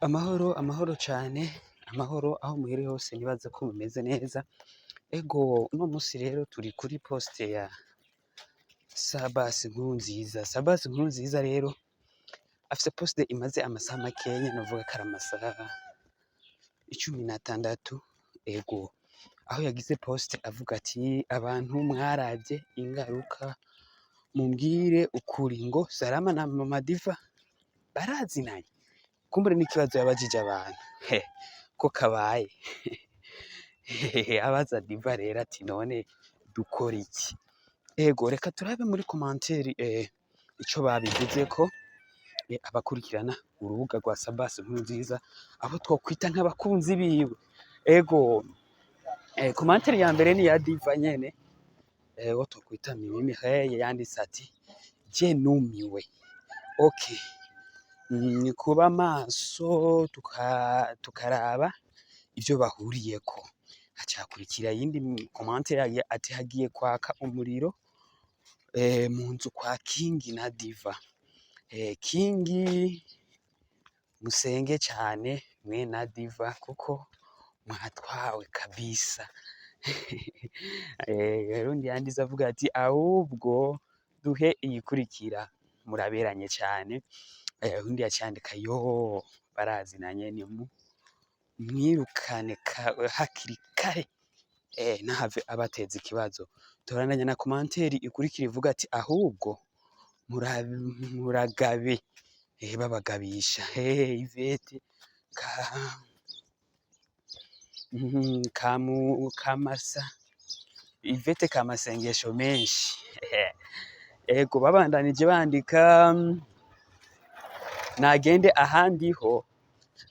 Amahoro, amahoro cane, amahoro aho muhereye hose nibaze ko mumeze neza. Ego, uno musi rero turi kuri poste ya Sabas Nkurunziza. Sabas Nkurunziza rero afise poste imaze amasaha makenya, novuga ko ari amasaha 16. Ego, aho yagize poste avuga ati: "Abantu mwaravye Ingaruka, mumbwire ukuri ngo Salama na Mama Diva barazinanye?" Kumbure n'ikibazo yabajije abantu, he ko kabaye abaza Diva rero ati: "None dukora iki?" Ego, reka turabe muri commentaire ico babivuzeko abakurikirana urubuga rwa Sabas Nkurunziza, abo twokwita nk'abakunzi biwe. Ego, commentaire ya mbere ni ya Diva nyene, uwo twokwita Mimi Mireille, yanditse ati: "Je numiwe, okay, ni kuba maso tukaraba ivyo bahuriyeko." Hacakurikira iyindi commentaire ati: "Hagiye kwaka umuriro mu nzu kwa Kingi na Diva. Kingi musenge cane mwe na Diva kuko mwatwawe kabisa." Uwundi yanditse avuga ati: "Ahubwo duhe iyikurikira, muraberanye cane." Uwundi yaciye yandika: "Yoo, barazinanye, nimumwirukane hakiri kare ntahave abateza ikibazo." Turabandanya na commentaire ikurikira ivuga ati: "Ahubwo muragabe, babagabisha Ivete ka Kamasa Ivete kamasengesho menshi." Ego, babandanije bandika: "Nagende ahandi ho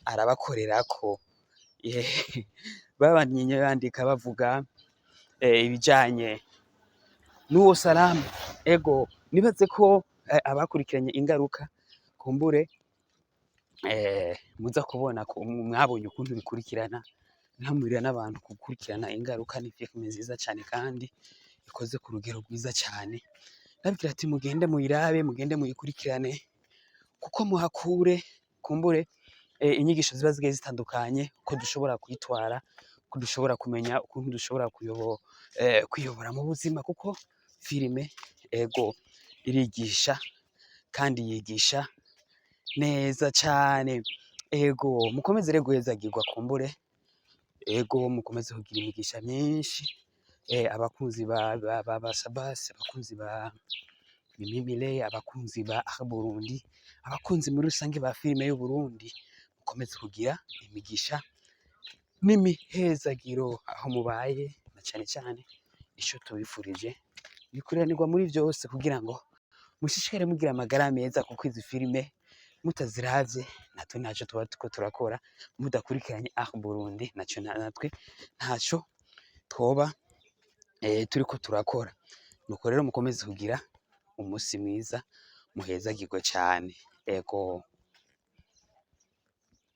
arabakorerako." Babandanye bandika bavuga ibijanye n'uwo Salamu. Ego, nibaze ko abakurikiranye Ingaruka kumbure muza kubona ko mwabonye ukuntu bikurikirana. Nkamurira n'abantu gukurikirana Ingaruka, ni filime nziza cane kandi ikoze ku rugero rwiza cane. Ndababwira ati: "Mugende muyirabe, mugende muyikurikirane, kuko muhakure kumbure inyigisho ziba zigiye zitandukanye, ko dushobora kwitwara, ko dushobora kumenya ukuntu dushobora kwiyobora mu buzima, kuko filime, ego, irigisha kandi yigisha neza cane." Ego, mukomeze rero guhezagirwa kumbure, ego, mukomeze kugira imigisha myinshi, abakunzi ba Sabasi, abakunzi ba Mimi Mireille, abakunzi ba Burundi, abakunzi muri rusange ba filime y'Uburundi, mukomeze kugira imigisha n'imihezagiro aho mubaye, na cane cane ico tubifurije ni kuranirwa muri vyose kugira ngo mushishikare mugira amagara meza, kuko izi filime mutaziravye natwe ntaco tuba turiko turakora, mudakurikiranye Ah Burundi naco natwe ntaco twoba turiko turakora. Nuko rero mukomeze kugira umusi mwiza, muhezagirwe cane. Ego.